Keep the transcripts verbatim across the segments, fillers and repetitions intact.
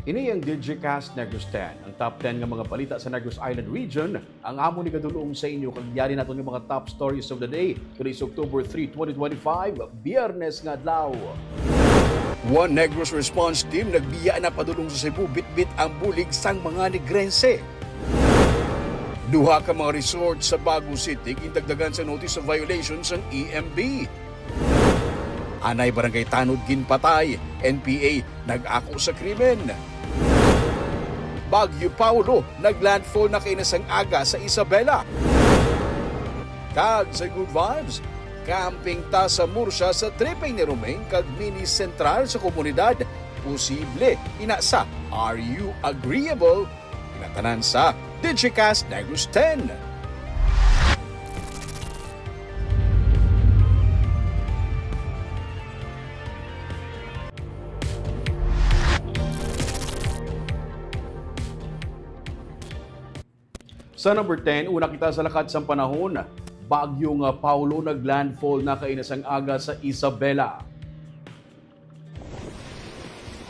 Ini ang Digicast Negros ten, ang top ten nga mga balita sa Negros Island Region. Ang amon igadul-ong sa inyo kag yari naton nga mga top stories of the day. Today is October three, twenty twenty-five, Biyernes nga adlaw. One Negros Response Team nagbiya na padulong sa Cebu, bitbit ang bulig sang mga Negrense. Duha ka mga resort sa Bago City gindagdagan sa notice of violation sang E M B. Anay Barangay Tanod ginpatay, N P A nag-ako sa krimen. Bagyo Paolo naglandfall na kaina sang aga sa Isabela. Kag sa Good Vibes, camping ta sa Murcia sa tripping ni Romain kag Mini Central sa komunidad. Posible ina sa Are You Agreeable? Ina tanan sa Digicast Negros ten. Sa number ten, una kita sa lakat sang panahon. Bagyo nga Paolo naglandfall na kaina sang aga sa Isabela.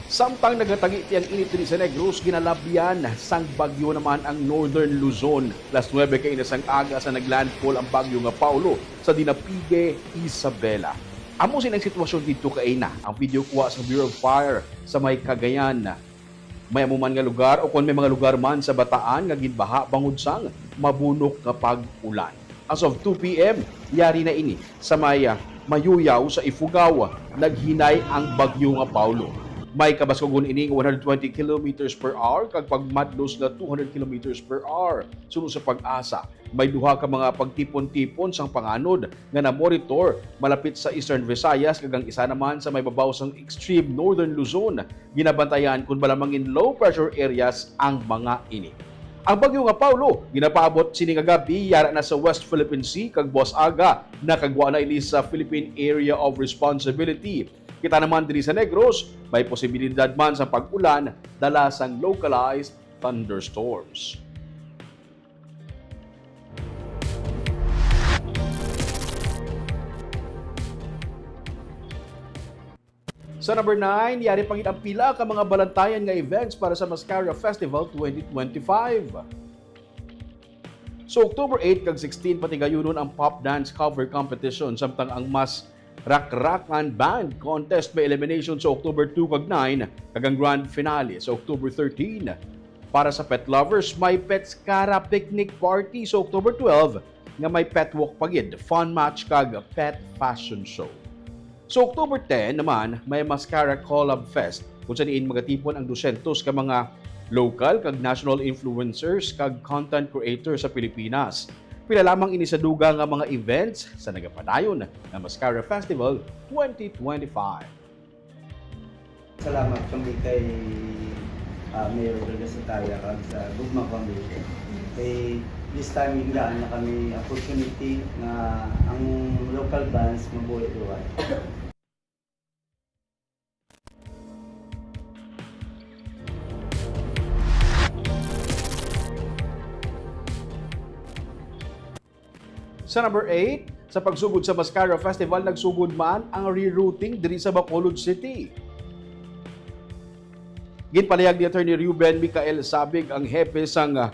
Samtang nagatagiti ang init diri sa Negros, ginalabyan sang bagyo naman ang Northern Luzon. Alas nuebe kaina sang aga sa naglandfall ang bagyo nga Paolo sa Dinapigue, Isabela. Amo sini ang sitwasyon didto kaina. Ang video kuha sa Bureau of Fire sa may Cagayan. May amo man nga lugar o kon may mga lugar man sa Bataan nga ginbaha bangod sang mabunok nga pag-ulan. As of two P M, yari na ini sa may, ah, Mayuyaw sa Ifugao. Naghinay ang bagyo nga Paolo. May kabaskugon ini nga one hundred twenty kilometers per hour kag pagmadlos nga two hundred kilometers per hour. Suno sa PAGASA, may duha ka mga pagtipon-tipon sang panganod nga na-monitor malapit sa Eastern Visayas kag ang isa naman sa may babaw sang extreme Northern Luzon. Ginabantayan kon bala mangin low pressure areas ang mga ini. Ang bagyo nga Paolo, ginapaabot sini nga gab-i yara na sa West Philippine Sea kag buas aga nakagwa na ini sa Philippine Area of Responsibility. Kita naman diri sa Negros, may posibilidad man sa pag-ulan dala sang localized thunderstorms. Sa number nine, yari pa gid ang pila ka mga balantayan nga events para sa Mascara Festival twenty twenty-five. Sa October eight kag sixteen, patigayunon ang pop dance cover competition, samtang ang mas Rakrakan Band Contest may elimination sa October two kag nine, kag ang grand finale sa October thirteen. Para sa pet lovers, may Pets Cara Picnic Party sa October twelve, nga may pet walk pa gid, fun match, kag pet fashion show. Sa October ten naman, may Mascara Collab Fest, kung sa diin magatipon ang dusyentos ka mga local kag national influencers kag content creators sa Pilipinas. Pila lamang ini sa dugang nga mga events sa nagapadayon nga Mascara Festival twenty twenty-five. Salamat kami kay, ah, Mayor Dodod Sataya kag sa Gugma Foundation. Kay this time, gingaan na kami opportunity nga ang local bands mabuhi liwat. Sa number eight, sa pagsugod sa Mascara Festival, nagsugod man ang rerouting diri sa Bacolod City. Ginpalihag ni Attorney Ruben Micael Sabig, ang hepe sang, ah,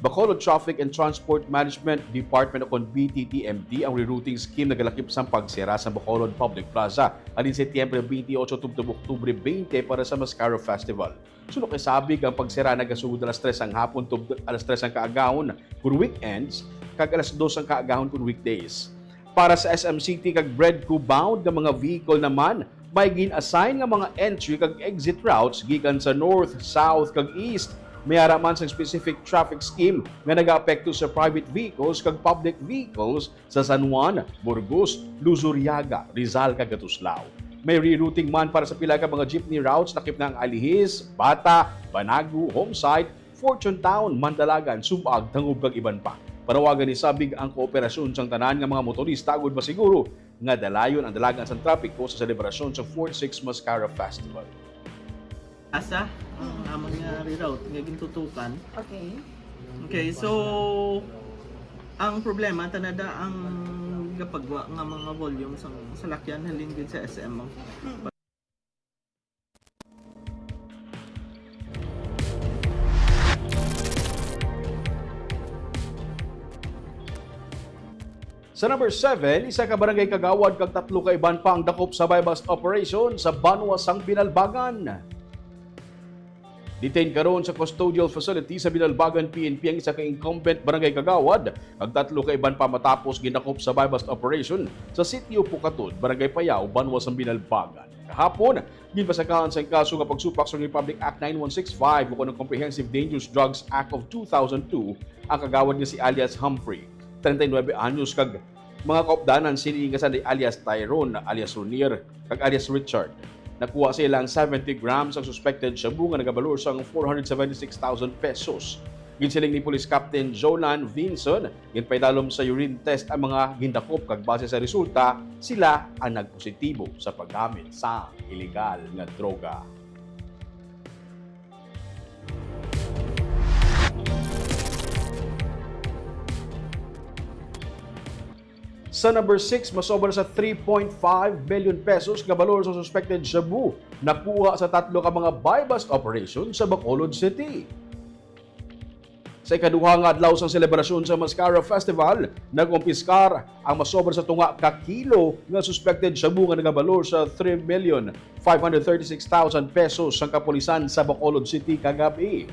Bacolod Traffic and Transport Management Department o kon B T T M D, ang rerouting scheme nagalakip sang pagsira sa Bacolod Public Plaza halin Setyembre twenty-eight tubtob Oktubre twenty para sa Mascara Festival. Suno kay Sabig, ang pagsira nagasugod alas tres sang hapon tubtob alas tres sang kaagahon kon weekends, kag alas dos sang kaagahon kon weekdays. Para sa S M City kag Bredco bound nga mga vehicle naman, may gin-assign nga mga entry kag exit routes gikan sa north, south, kag east. May ara man sang specific traffic scheme nga nagaapekto sa private vehicles kag public vehicles sa San Juan, Burgos, Luzuriaga, Rizal, kag Katuslao. May rerouting man para sa pila ka mga jeepney routes, lakip na ang Alihis, Bata, Banagu, Homesite, Fortune Town, Mandalagan, Sub-ag, Tangub, kag iban pa. Panawagan ni Sabig ang kooperasyon sang tanan nga mga motorista agud masiguro nga dalayon ang dalagan sang trapiko sa selebrasyon sa fourth Six Mascara Festival. Asa ang amon nga reroute nga gintutukan. Okay. Okay, so ang problema, tanada ang gapagwa nga mga volume sang salakyan halin gid sa S M. Mm. Sa number seven, isa ka barangay kagawad kag tatlo ka iban pa ang dakop sa buy-bust operation sa banwa sang Binalbagan. Detained karon sa custodial facility sa Binalbagan P N P ang isa ka incumbent barangay kagawad kag tatlo ka iban pa matapos gindakop sa buy-bust operation sa Sitio Pukatod, Barangay Payao, banwa sang Binalbagan. Kahapon, ginpasakaan sang kaso nga pagsupak sa Republic Act nine one six five o kon ang Comprehensive Dangerous Drugs Act of two thousand two ang kagawad nga si alias Humphrey, treinta y nuebe anyos, kag mga kaupdanan sini nga sanday alias Tyrone, alias Ronier, kag alias Richard. Nakuha sa ila ang seventy grams ang suspected shabu nga nagabalor sang four hundred seventy-six thousand pesos. Ginsiling ni Police Captain Jolan Vinson, ginpaidalom sa urine test ang mga gindakop kag base sa resulta, sila ang nagpositibo sa paggamit sa iligal nga droga. Sa number six, masobra sa three point five million pesos nga balor sa suspected shabu nakuha sa tatlo ka mga buy-bust operation sa Bacolod City. Sa ikaduha nga adlaw sang selebrasyon sa Mascara Festival, nakumpiskar ang masobra sa tunga ka kilo nga suspected shabu nga nagabalor sa three million five hundred thirty-six thousand pesos sang kapulisan sa Bacolod City kagab-i.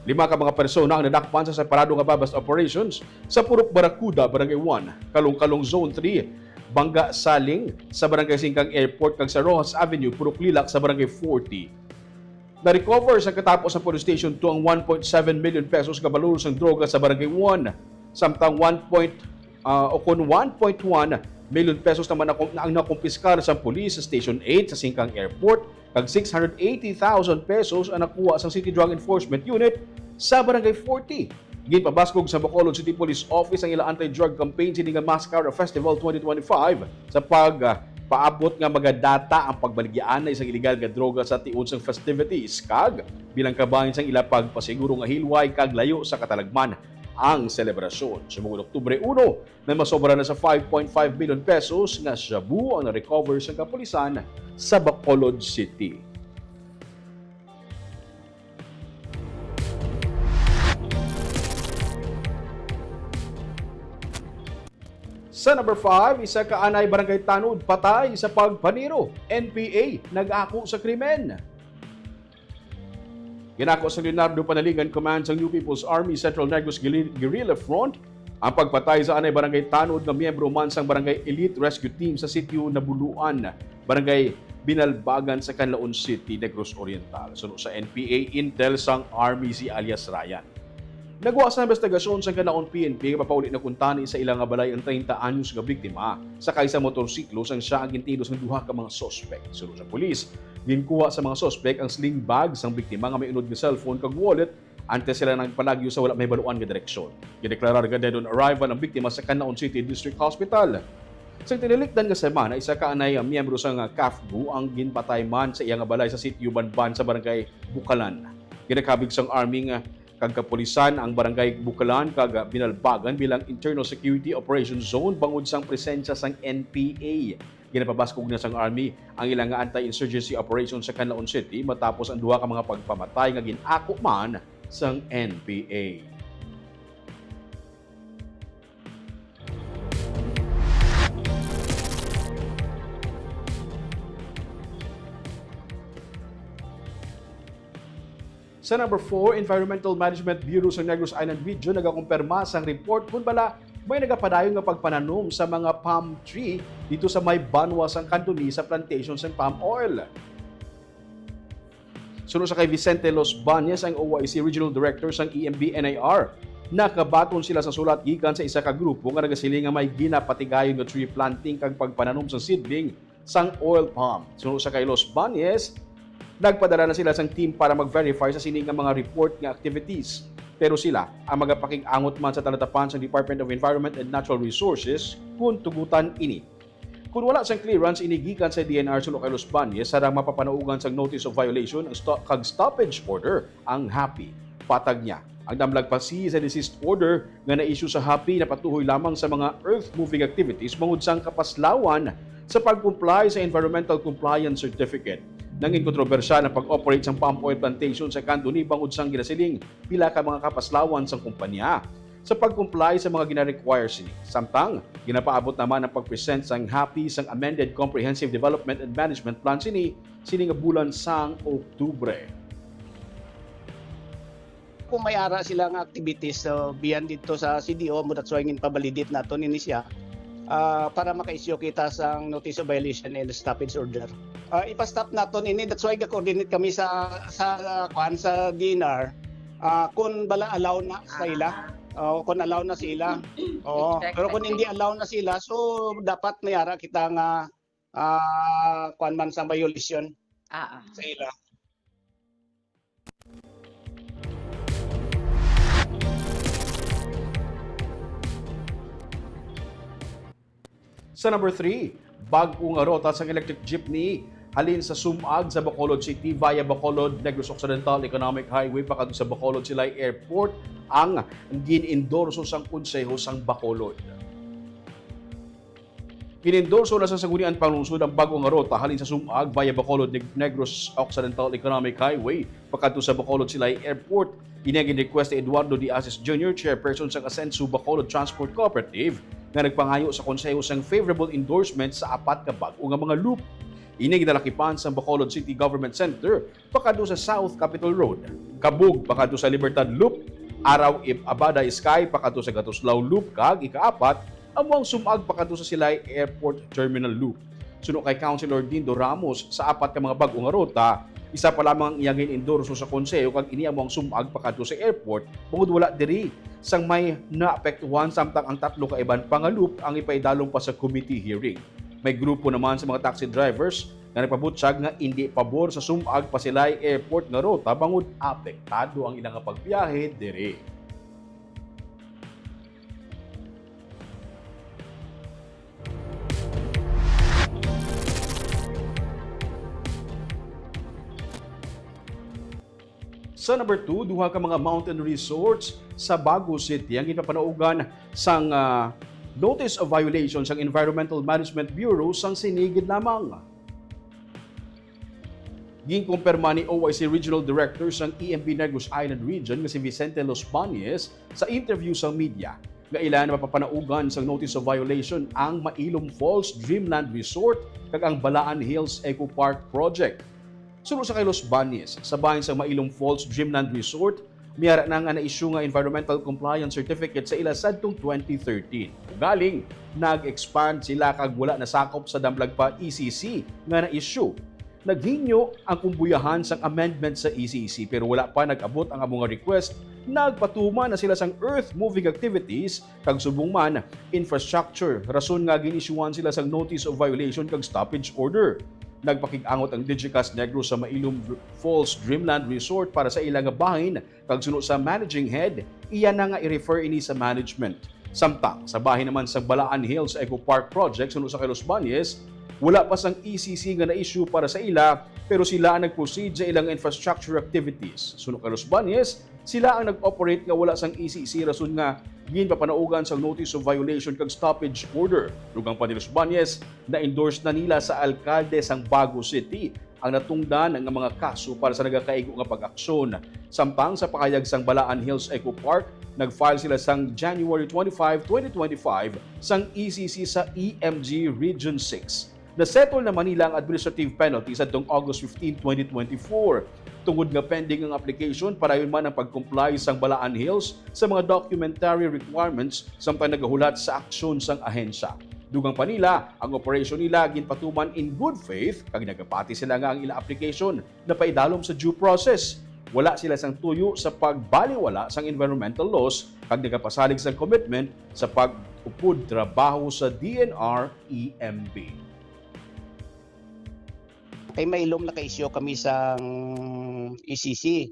Lima ka mga persona ang nadakpan sa separado nga buy-bust operations sa Purok Barracuda, Barangay one, Kalong-Kalong Zone three, Bangga Saling sa Barangay Singkang Airport, kag sa Roxas Avenue, Purok Lilac sa Barangay forty. Na-recover sa katapos sa Police Station two ang one point seven million pesos nga balor sang droga sa Barangay one, samtang one point, ah, o kon one point one million pesos naman ang, ang nakumpiskar sa pulis sa Station eight sa Singkang Airport, kag six hundred eighty thousand pesos ang nakuha sa City Drug Enforcement Unit sa Barangay forty. Ginpabaskog sa Bacolod City Police Office ang ila anti-drug campaign sini nga Mascara Festival twenty twenty-five sa pag, ah, paabot nga magadata ang pagbaligyaanay sang iligal nga droga sa tiun sang festivities kag bilang kabahin sang ila pagpasiguro nga hilway kag layo sa katalagman ang selebrasyon. Subong Oktubre uno, may masobra na sa five point five million pesos nga shabu ang na-recover sang kapulisan sa Bacolod City. Sa number five, isa ka anay barangay tanod patay sa pagpaniro. N P A nag-ako sa krimen. Ginako sa Leonardo Panalingan Command sang New People's Army Central Negros Guerri-, Guerrilla Front ang pagpatay sa anay barangay tanod nga miyembro man sang Barangay Elite Rescue Team sa Sitio Nabuluan, Barangay Binalbagan sa Canlaon City, Negros Oriental. Suno sa N P A intel, sang Army si alias Ryan. Nagwa sa investigasyon sang Canlaon P N P nga mapauli na kuntani sa ila nga balay ang treinta anyos nga biktima sakay sa motorsiklo sang siya ang gintindo sang duha ka mga suspek. Suno sa pulis, ginkuha sa mga suspek ang sling bag sang biktima nga may unod nga cellphone kag wallet antes sila nagpalagyo sa wala mahibaluan nga direksyon. Gideklarar nga dead on arrival ang biktima sa Canlaon City District Hospital. Sa tinilikdan nga semana, isa ka anay miyembro sang CAFGU ang ginpatay man sa iya nga balay sa Sitio Banban sa Barangay Bukalan. Ginakabig sang Army nga kag kapulisan ang Barangay Bukalan kag Binalbagan bilang Internal Security Operation Zone bangod sang presensya sang N P A. Ginapabaskog na sang Army ang ila nga anti-insurgency operation sa Canlaon City matapos ang duha ka mga pagpamatay nga gin-ako man sang N P A. Sa number four, Environmental Management Bureau sa Negros Island Region nagakumpirma sang report kon bala may nagapadayon nga pagpananom sa mga palm tree dito sa may banwa sang Candoni sa plantation sang palm oil. Suno sa kay Vicente Los Bañez, ang O I C Regional Director sang E M B N I R, nakabaton sila sa sulat gikan sa isa ka grupo nga nagasiling nga may ginapatigayon nga tree planting kag pagpananom sa seedling sang oil palm. Suno sa kay Los Bañez, nagpadala na sila sang team para mag-verify sa sini nga mga report nga activities. Pero sila ang magapakig-angot man sa talatapan sang Department of Environment and Natural Resources kung tugutan ini. Kung wala sang clearance ini gikan sa D N R suno kay Los Bañez, sarang mapapanaugan sang notice of violation ang sto-, kag stoppage order ang happy. Patag niya, ang damlag pa sa cease and desist order nga na-issue sa happy napatuhoy lamang sa mga earth-moving activities bangod sang kapaslawan sa pag-comply sa Environmental Compliance Certificate. Nangin kontrobersyal ang pag-operate sang palm oil plantation sa Candoni bangod sang ginasiling pila ka mga kapaslawan sang kumpanya. sa pag-comply sa mga gina-require sini. Samtang, ginapaabot naman ang pag-present sang happy sang amended Comprehensive Development and Management Plan sini, sini nga bulan sang Oktubre. Kung may ara sila nga activities, so, beyond dito sa C D O mo, that's why ginpa-validate naton ini siya, ah, para maka-issue kita sang notice of violation and stoppage order. Ah, ipa-stop naton ini, that's why ga-coordinate kami sa, sa, ah, kuan, sa D N R, ah, kung bala allow na sa ila. Oo, kung allow na sila. Oo. Check, Pero kung check. Hindi allow na sila, so dapat may ara kita nga, ah, kuan man sa violation Ah, ah. sa ila. Sa number three, bag-o nga rota sang electric jeepney halin sa Sumag sa Bacolod City via Bacolod, Negros Occidental Economic Highway pakadto sa Bacolod Silay Airport ang gin-endorso sang Konseho sang Bacolod. Gin-endorso na sa Sangguniang Panlungsod ang bag-o nga rota halin sa Sumag via Bacolod, Neg-, Negros Occidental Economic Highway pakadto sa Bacolod Silay Airport. Ini ang gin-request ni Eduardo D. Asis Junior, chairperson sang Asenso Bacolod Transport Cooperative, nga nagpangayo sa Konseho sang favorable endorsement sa apat ka bag-o nga mga loop. Ini ang ginalakipan sa Bacolod City Government Center pakadto sa South Capitol Road, Kabug pakadto sa Libertad Loop, Araw Ib-, Abada Sky pakadto sa Gatuslao Loop, kag ikaapat, amo ang Sumag pakadto sa Silay Airport Terminal Loop. Suno kay Councilor Dindo Ramos, sa apat ka mga bag-o nga ruta, isa pa lamang ang iya gin-endorso sa Konseho, kag ini amo ang Sumag pakadto sa airport, bangod wala diri sang may naapektuhan, samtang ang tatlo ka iban pa nga loop ang ipaidalom pa sa committee hearing. May grupo naman sa mga taxi drivers nga nagpabutyag nga indi pabor sa Sumag pa Silay Airport nga ruta bangod apektado ang ila nga pagbiyahe diri. Sa number two, duha ka mga mountain resorts sa Bago City ang ginpapanaugan sang, ah, notice of violation sang Environmental Management Bureau sang sini gid lamang. Ginkumpirma ni O I C Regional Director sang E M B Negros Island Region nga si Vicente Los Bañez sa interview sa media nga ila napapanaugan sang notice of violation ang Mailom Falls Dreamland Resort kag ang Balaan Hills Eco Park Project. Suno sa kay Los Bañez, sa bahin sang Mailom Falls Dreamland Resort, may ara na nga na-issue nga environmental compliance certificate sa ila sadtong twenty thirteen. Ugaling, nag-expand sila kag wala nasakop sa damlag pa E C C nga na-issue. Naghingyo ang kumbuyahan sang amendment sa E C C, pero wala pa nag-abot ang amo nga request. Nagpatuman na sila sang earth-moving activities kag subong man infrastructure, rason nga gin-issuehan sila sang notice of violation kag stoppage order. Nagpakig-angot ang Digicast Negros sa Mailom Falls Dreamland Resort para sa ila nga bahin, kag suno sa managing head, iya na nga i-refer ini sa management. Samtang sa bahin naman sa Balaan Hills Eco Park Project, suno sa kay Los Bañez, wala pa sang E C C nga na-issue para sa ila, pero sila ang nag-proceed sa ilang infrastructure activities. Suno kay Los Bañez, sila ang nag-operate nga wala sang E C C, rason nga ginpapanaugan sang notice of violation kag stoppage order. Dugang pa ni Los Bañez, na-endorse na nila sa alkalde sang Bago City ang natungdan nga mga kaso para sa nagakaigo nga pag-aksyon. Samtang sa pahayag sang Balaan Hills Eco Park, nag-file sila sang January twenty-five, twenty twenty-five sang E C C sa E M G Region six. Nasettle naman nila ang administrative penalty sadtong August fifteen, twenty twenty-four. Tungod nga pending ang application, padayon man ang pag-comply sang Balaan Hills sa mga documentary requirements samtang nagahulat sa aksyon sang ahensya. Dugang pa nila, ang operasyon nila ginpatuman in good faith kag nagapati sila nga ang ila application napaidalom sa due process. Wala sila sang tuyo sa pagbaliwala sang environmental laws kag nagapasalig sang commitment sa pag-upod trabaho sa D N R E M B. Kay Mailom naka-issue kami sang E C C.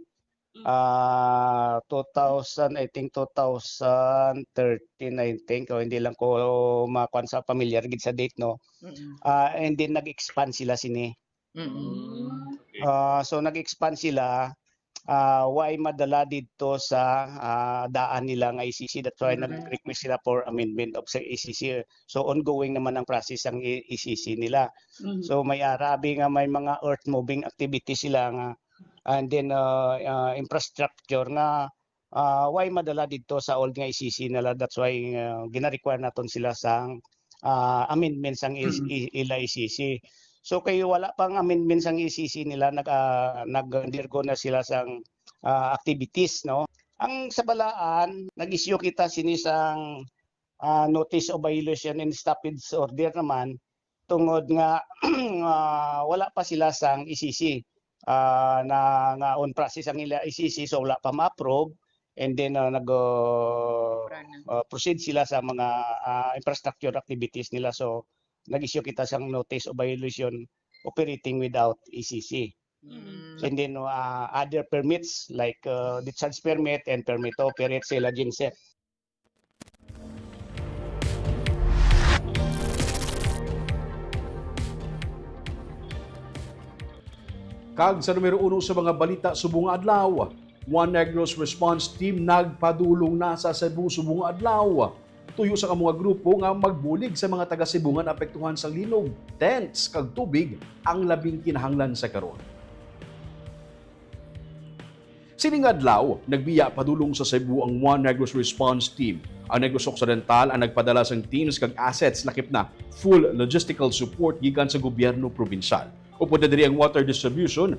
Ah, two thousand, I think two thousand thirteen, I think, o hindi lang ko makuan sa familiar gid sa date, no. Mm-mm. Ah, and then nag-expand sila sini. Mm-mm. Ah, so nag-expand sila, ah, way madala didto sa, ah, daan nila nga E C C. That's why Mm. nag-request sila for amendment of sa E C C. So ongoing naman ang process ang E-, E C C nila. Mhm. So may arabi nga may mga earth moving activity sila nga, and then, ah, ah, infrastructure nga ah, why madala didto sa old nga E C C nila. That's why, ah, gina-require naton sila sang, ah, amendment sang is-, Mm. i-, ila E C C. So, kay wala pang amendment sang E C C nila, nag-, ah, nag-undergo na sila sang, ah, activities, no? Ang sa balaan, nag-issue kita sini sang, ah, notice of violation and stoppage order naman, tungod nga, ah, wala pa sila sang E C C, ah, na, nga on process ang ila E C C, so wala pa ma-approve, and then, ah, nag, ah, Wala na. ah, proceed sila sa mga, ah, infrastructure activities nila. So, nag-issue kita sang notice of violation operating without E C C. Mm. And then, ah, other permits like, ah, discharge permit and permit to operate sila genset. Kag sa numero uno sa mga balita subong nga adlaw, One Negros Response Team nagpadulong na sa Cebu subong nga adlaw. Tuyo sa amo nga grupo nga magbulig sa mga taga Cebu nga naapektuhan sang linog, tents, kag tubig ang labing kinahanglan sa karon. Sining adlaw, nagbiya padulong sa Cebu ang One Negros Response Team. Ang Negros Occidental ang nagpadala sang teams kag assets, lakip na full logistical support gikan sa gobyerno probinsyal. Upod na diri ang water distribution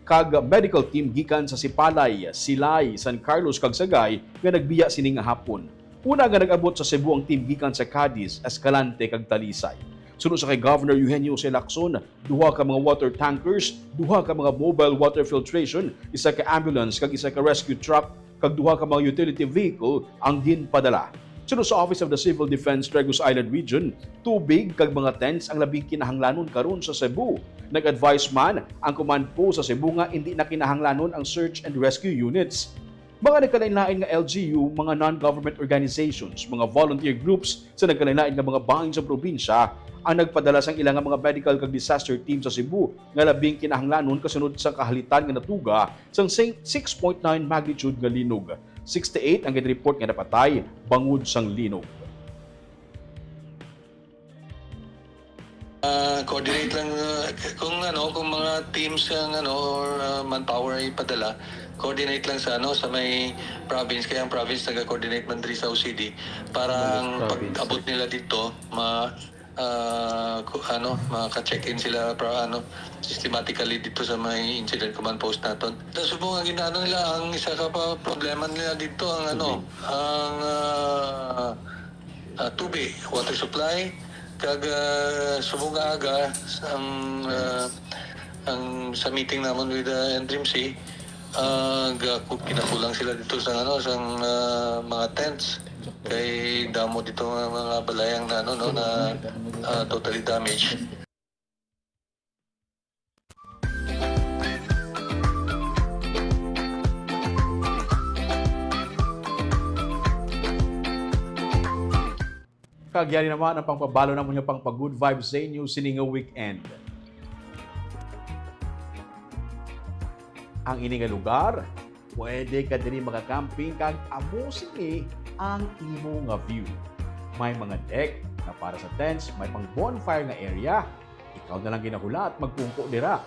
kag medical team gikan sa Sipalay, Silay, San Carlos, kag Sagay nga nagbiya sini nga hapon. Una nga nag-abot sa Cebu ang team gikan sa Cadiz, Escalante, kag Talisay. Suno sa kay Governor Eugenio C. Lacson, duha ka mga water tankers, duha ka mga mobile water filtration, isa ka ambulance, kag isa ka rescue truck, kag duha ka mga utility vehicle ang ginpadala. Suno sa Office of the Civil Defense Negros Island Region, tubig kag mga tents ang labing kinahanglanon karon sa Cebu. Nag-advise man ang command post sa Cebu nga indi na kinahanglanon ang search and rescue units. Mga nagkalain-lain nga L G U, mga non-government organizations, mga volunteer groups sa nagkalain-lain nga mga bahin sa probinsya ang nagpadala sang ila nga mga medical kag disaster team sa Cebu nga labing kinahanglanon kasunod sa kahalitan nga natuga sang sing-, six point nine magnitude nga linog. Sixty-eight ang gin-report nga napatay bangod sang linog. Ah, coordinate lang, ah, kung ano, kung mga teams ang ano, or, ah, manpower ay padala, coordinate lang sa ano, sa may province, kaya ang province naga-coordinate man diri sa O C D para Sa ang province. pag-abot nila dito, ma-, ah, ku-, ano, maka-check-in sila para ano, systematically dito sa may incident command post naton. Sa Cebu, ang ginaano nila, ang isa ka pa problema nila dito, ang ano, Tubig. ang, ah, ah, tubig, water supply, kag, ah, subong nga aga, ang, ah, ang sa meeting namon with, ah, N D M C, ah, ga-, kinakulang sila dito sa, ano, sa, ah, mga tents. Kay damo dito nga mga balayang na, ano, no, na, ah, totally damaged. Kag yari naman ang pangpabalo namon nga pangpa-good vibes sa inyo sini nga weekend. Ang ini nga lugar, pwede ka diri maka-camping kag amo sini ang imo nga view. May mga deck nga para sa tents, may pang bonfire nga area. Ikaw na lang ginahulat, magpungko dira.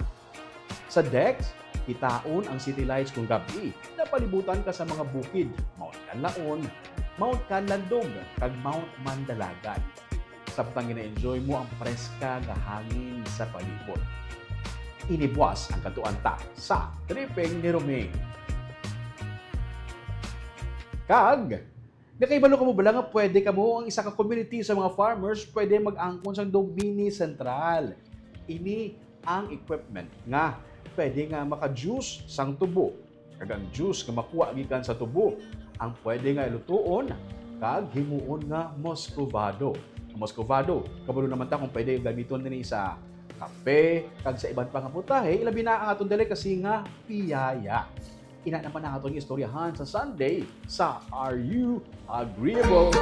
Sa decks, kitaon ang city lights kung gab-i, napalibutan ka sa mga bukid, Mount Kanlaon, Mount Kanlandog, kag Mount Mandalagan. Samtang gina-enjoy mo ang preska nga hangin sa palibot. Ini buas ang kadtuan ta sa Tripping ni Romaine. Kag, nakahibalo kamo bala nga pwede kamo ang isa ka community sa mga farmers pwede mag-angkon sang daw mini sentral? Ini ang equipment nga pwede nga maka-juice sang tubo, kag ang juice nga makuha gikan sa tubo ang pwede nga lutuon kag himuon nga muscovado. Ang muscovado, kabalo naman ta kung pwede gamiton nini sa kape kag sa iban pa nga putahe, ilabi na ang aton delicacy nga piyaya. Ina naman ang aton istoryahan sa Sunday sa Are You Agreeable?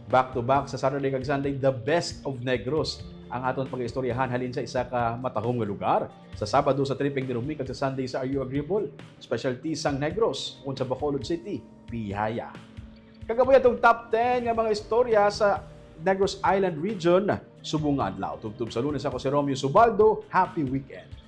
Back to back sa Saturday kag Sunday, the best of Negros ang aton pag-istoryahan halin sa isa ka matahom nga lugar. Sa Sabado sa Tripping ni Romaine kag sa Sunday sa Are You Agreeable? Specialty sang Negros, ukon sa Bacolod City, piyaya. Kag amo atong top ten nga mga istorya sa Negros Island Region. subong nga adlaw. Tubtob sa Lunes, ako si Romeo Subaldo. Happy weekend.